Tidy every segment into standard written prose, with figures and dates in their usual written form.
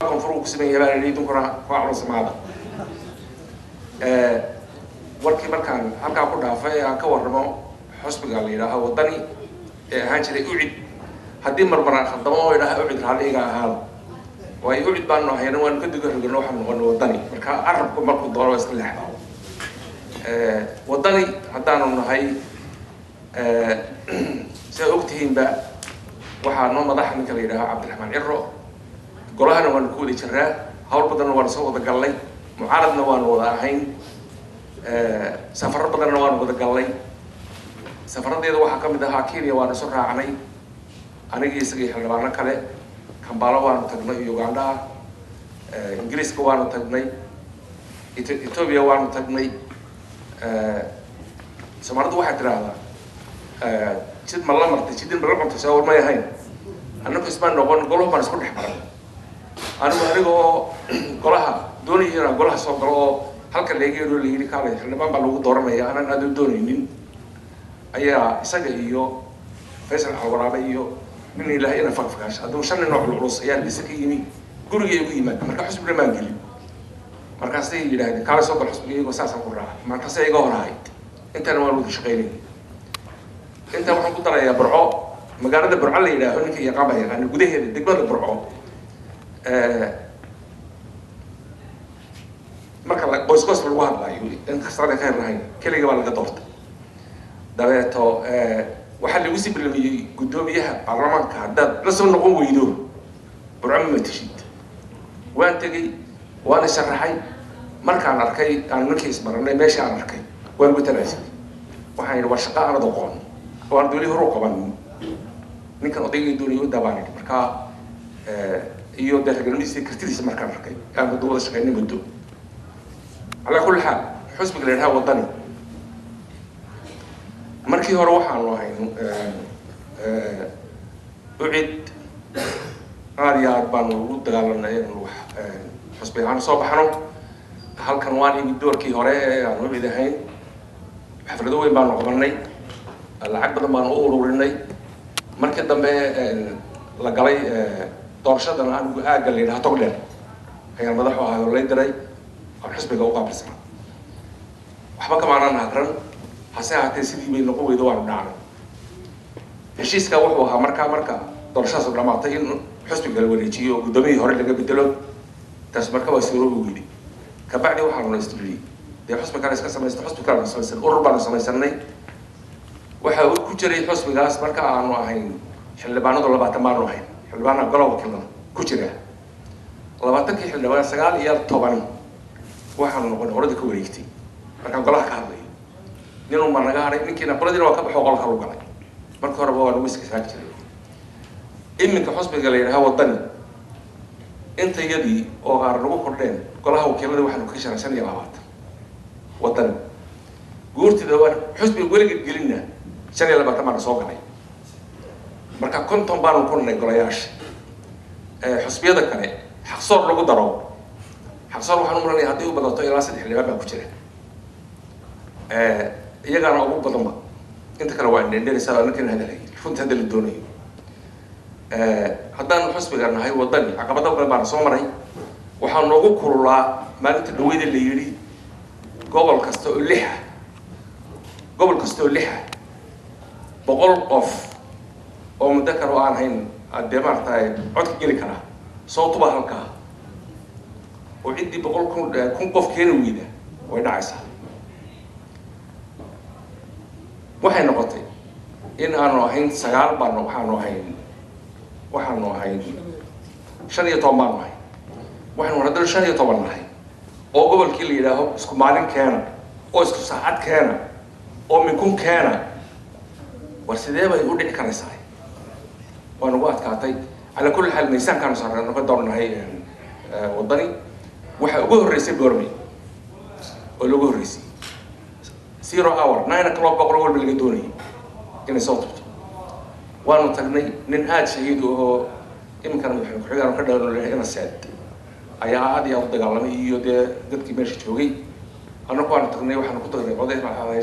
Koonfur uu ku siman yahay baan idhi, idinkuna ku caloosamaada. Warkii markaan halkaa ku dhaafay ee aan ka warramo xusbiga la yidhaaho Waddani ee ahaan jiray UCID, haddii marmaraan khaldamo oo idhaha UCID, raalli iga ahaada, waayo UCID baanu ahayna, waanu ka diga rogano, waxaanu noqonay Waddani. Marka carabku markuu doono waa iska leexdaa. Waddani haddaanu nahay, sidaad ogtihiinba, waxaa noo madaxa ninka la yidhaaho Cabdiraxmaan Ciro. Golahana waanu ku wada jiraa, hawl badanna waanu soo wada gallay, mucaaradna waanu wada ahayn, safarro badanna waanu wada gallay. Safaradeeda waxaa ka mid ahaa Kenya, waanu isu raacnay anigii isagii xildhibaano kale. Kambalo waanu tagnay, Uganda ah. Ingiriiska waanu tagnay, Ethiopia waanu tagnay. Soomaalidu waxay tidhaahdaa, "Jid ma la martay, jidin ma la cuntay." Soo war may ahayn, annagu ismaan noqon, goluhu baan isku dhex maray. Anigu anigoo golaha doonaya inaan golaha soo galo oo halka laga yeedho, la yidhi, "Kaalay, xildhibaan baa lagu dooranaya," anaan aad u doonaynin, ayaa isaga iyo Faysal Calwaraabe iyo nin Ilaahay ina fagfagaasha hadduu shan nin oo culculus ayaa Hargeysa ka yimi, gurigay ugu yimaad. Marka xusbina maan gelin, markaasay yidhahdeen, "Kaalay, soo gal xusbiga." Iyagoo saasaan ku raaca, markaasay iga hor ahayd. Intaana waan wada shaqaynay. Intaa waxaan ku darayaa Burco, magaalada Burco la yidhaaho, ninka yaqaan baa yaqaana, gudaheeda degmada Burco marka la qoys qoys lagu hadlaayo, inkasta ka lahayn, keliga baa laga doortay. Dabeeto waxaa lagu sii bilamiyey guddoomiyaha baarlamaanka, "Haddaad la soo noqon weydo, Burco ma matashid." Waan tegey, waana sharaxay. Markaan arkay aan ninkii isbaranay, meesha aan arkay waan ugu tanaasulay. Waxaan yidhi, "War shaqa aanad aqoon oo aan weli hor u qabanin ninkan odaygii doonaya u daabaan," idhi. Markaa iyo dee raganimadiisa, kartidiisa markaan arkay, aan muddo wada shaqaynay muddo. Calaa kulli xaal, xusbiga la yidhaha Waddani markii hore waxaanu ahayn UCID. Aada iyo aad baanu ugu dagaalanay inanu wax xusbi ahaan soo baxno. Halkan waan imid doorkii hore ee aan UCID ahayn. Xaflado weyn baanu qabanay, lacag badan baanu u ururinay. Markii dambe la galay doorashadana, anigu aagga la yidhaha Togdheer ayaan madaxu ahay oo lay diray aan xusbiga u qaabilsanaa. Waxba kamaanaan hagran, hase ahaatee sidii bay noqon weydo, waanu dhacnay. Heshiiska wuxuu ahaa markaa, marka doorashadaas dhamaatay, in xusbiga la wareejiyo oo guddoomiyihii hore laga bedelo. Taas marka waa suuroobi weyday. Kabacdi waxaanu la isduliyey dee xusbi kale iska samaysta, xusbi kale aanu samaysan, urur baanu samaysanay. Waxa ku jiray xusbigaas marka aanu ahayn xildhibaanadu 20 baanu ahayn, xildhibaanaha golaha wakiilada ku jira. 20-kii xildhibaan, 19 waxaanu noqonay qoladii ka wareegtay. Markaan golaha ka hadlayo, ninun baa naga hadhay, ninkiina qoladiina waa ka baxo, qol kalu galay. Marka horeba waa lagu iska saari jiray. Iminka xusbiga la yidhaha Waddani, intayadii oo qaar nagu kordheen, golaha wakiilada waxaanu ka jiraa 25. Waddani guurtida waan xusbiga weligeed gelinna, 25 baana soo galay. Marka 50 baanu ku nanay golayaasha. Xusbiyada kale Xaqsoor lagu daro, Xaqsoor waxaan u malanaya haddii u badato ilaa saddex xildhibaan baa ku jira, iyagaana ugu badanba. Inta kale waa indhendheraysaa. Ninkan hadalay runta hadda la doonayo, haddaan xusbiga nahay Waddani, caqabado badan baana soo maray. Waxaa noogu kululaa maalinta dhaweyda la yidhi gobol kasta oo lixa, gobol kasta oo lixa 100 qof oo muddo kale oo aan hayn dee maaragtay codka geli karaa soo tuba halkaa, oo ciddii 100 kun 1000 qof keeni weyda way dhacaysaa. Waxay noqotay in aanu ahayn sagaal baanu, waxaanu ahayn, waxaanu ahayn 15 baanu ahayn. Waxaanu haddana 15 nahay oo gobolkii la yidhaaho isku maalin keena oo isku saacad keena oo minkun keena, war sidee bay u dhici karaysaa? Waa nagu adkaatay. Calaa kulli xaal, miisaankaanu saarnay ka doornahay Waddani. Waxaa ugu horreysay Boormey oo lagu horreysay 0 hour, 9 o'clock baa qolo walba laga doonayay inay soo tubto. Waanu tagnay. Nin aada shahiid u ahoo iminkana madaxweyne ku-xigeen ka dhalan ina seed ayaa aad iyo aad u dagaalamay, iyo dee dadkii meesha joogay. Annagu waanu tagnay, waxaanu ku tagnay oday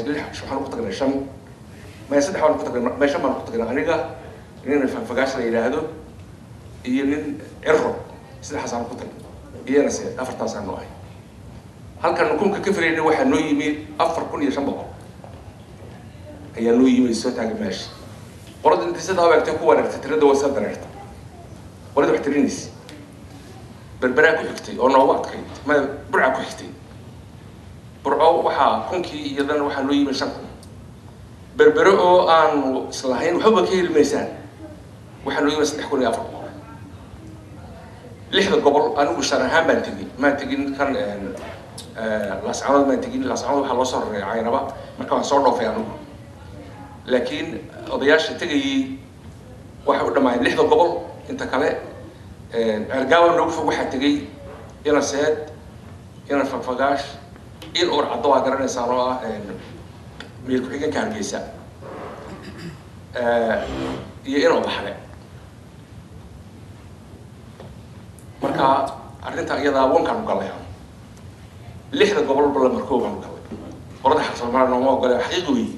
lix, waxaanu ku tagnay shan, maya, saddex baanu ku tagnay, maya, shan baanu ku tagnay, aniga, nin Fagfagaash la yidhaahdo iyo nin Ciro. Saddexdaasaan ku tagnay iyana se afartaasaan noo ahay. Halkan kunka ka filayna waxaa noo yimi 4500 ayaa noo yimi, soo taagay meesha. Qolada intii sidaa u egtay ku wareegtay tirada, waa soo dareertay qolada wax tirinaysa. Berberaa ku xigtay oo noogu adkayd, ma Burca ku xigtay. Burco waxaa kunkii iyadana waxaa noo yimi 5000. Berbere oo aanu islahayn waxbaba ka heli maysaan waxaa noo yimi 3400. Lixda gobol anigu shar ahaan baan tegey, maan tegin kan Laascanood, maan tegin Laascanood. Waxaa loo soo raray Caynaba, marka waan soo dhoofay anigu, laakiin odayaasha tegayey waxay u dhammaayeen lixda gobol. Inta kale Ceergaawa noogu fog, waxaa tegey ina Seed, ina Fagfagaash, in Uur Caddo waa garanaysaan oo ah meel ku-xigeenka Hargeysa, iyo inoo Baxle. Marka arrinta iyadaa wankaan u galay, lixda gobolba lamarkoo baan u galay. Qolada xaq Soomaaliya nooma ogole, xaqiiqi weeye.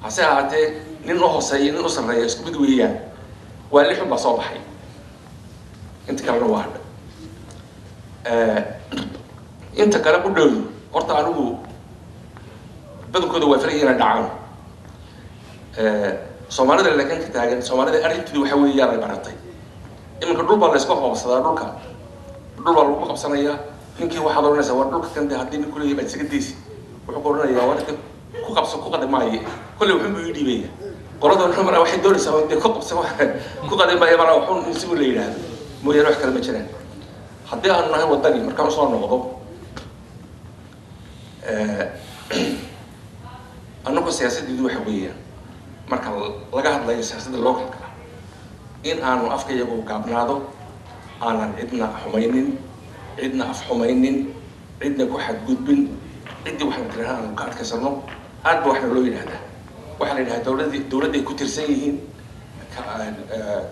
Hase ahaatee nin u hooseeya nin u sarreeya isku mid weeyaan, waa lix un baa soo baxay, inta kalena waa hadhay. Inta kale ku dhowdu horta anigu badankooda waa filaya inay dhacaan Soomaalida, laakiin ka taagan Soomaalida arrinteedu waxa weeyaan ay baratay iminka dhul baa la isku qabsadaa, dhulka dhul baa lagu qabsanayaa. Ninkii waxaad odhanaysaa waa dhulka kan de, haddii nin kuleeyahay baad isaga daysi, wuxuu ku odhanayaa waa de ku qabso, ku qadi maaye, kolley wuxun buu ii dhiibaya. Qolada mara waxay doonaysaa dee ku qabso ku qadi maayo, mara wuxun in si la yidhaahdo mooyaane wax kale ma jiraan. Haddii aanu nahay waddani, markaan usoo noqdo annagu siyaasaddeedu waxa weeyaan marka laga hadlayo siyaasadda localka ah in aanu afka iyagu gaabnaado, aanan cidna xumaynin, cidna af xumaynin, cidna ku xadgudbin, ciddii waxna tiraha aanu ka adkaysano. Aad ba waxna loo yidhahdaa, waxaa la yidhahdaa dowladii dowladday ku tirsan yihiin,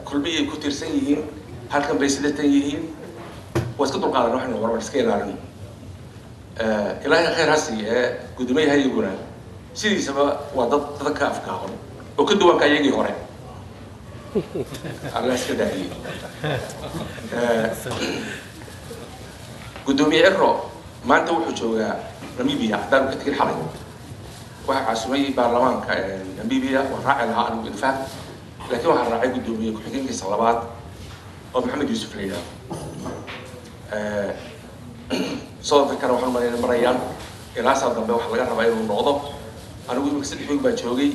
Kulmiyay ku tirsan yihiin, halkan bay sidatan yihiin. Waa iska dulqaadan, waxaynu war iska ilaalino. Ilaahay khayr ha siiye ee guddoomiyaha iyaguna sidiisaba waa dad dad ka afgaaban oo ka duwanka iyagii hore, Allah iska daahiyey. Guddoomiye Ciro maanta wuxuu joogaa Namibia, haddaanu ka tegin xalay. Waxaa caasumay baarlamaanka Namibia, waan raaci lahaa anigu in fact, laakiin waxaan raacay guddoomiye ku-xigeenkiisa labaad oo Maxamed Yuusuf la yidhahdo. South Africana waxaan umaleyna marayaan ilaa saa dambe waxaa laga rabaa inuu noqdo. Anigu imika 3 week baan joogay.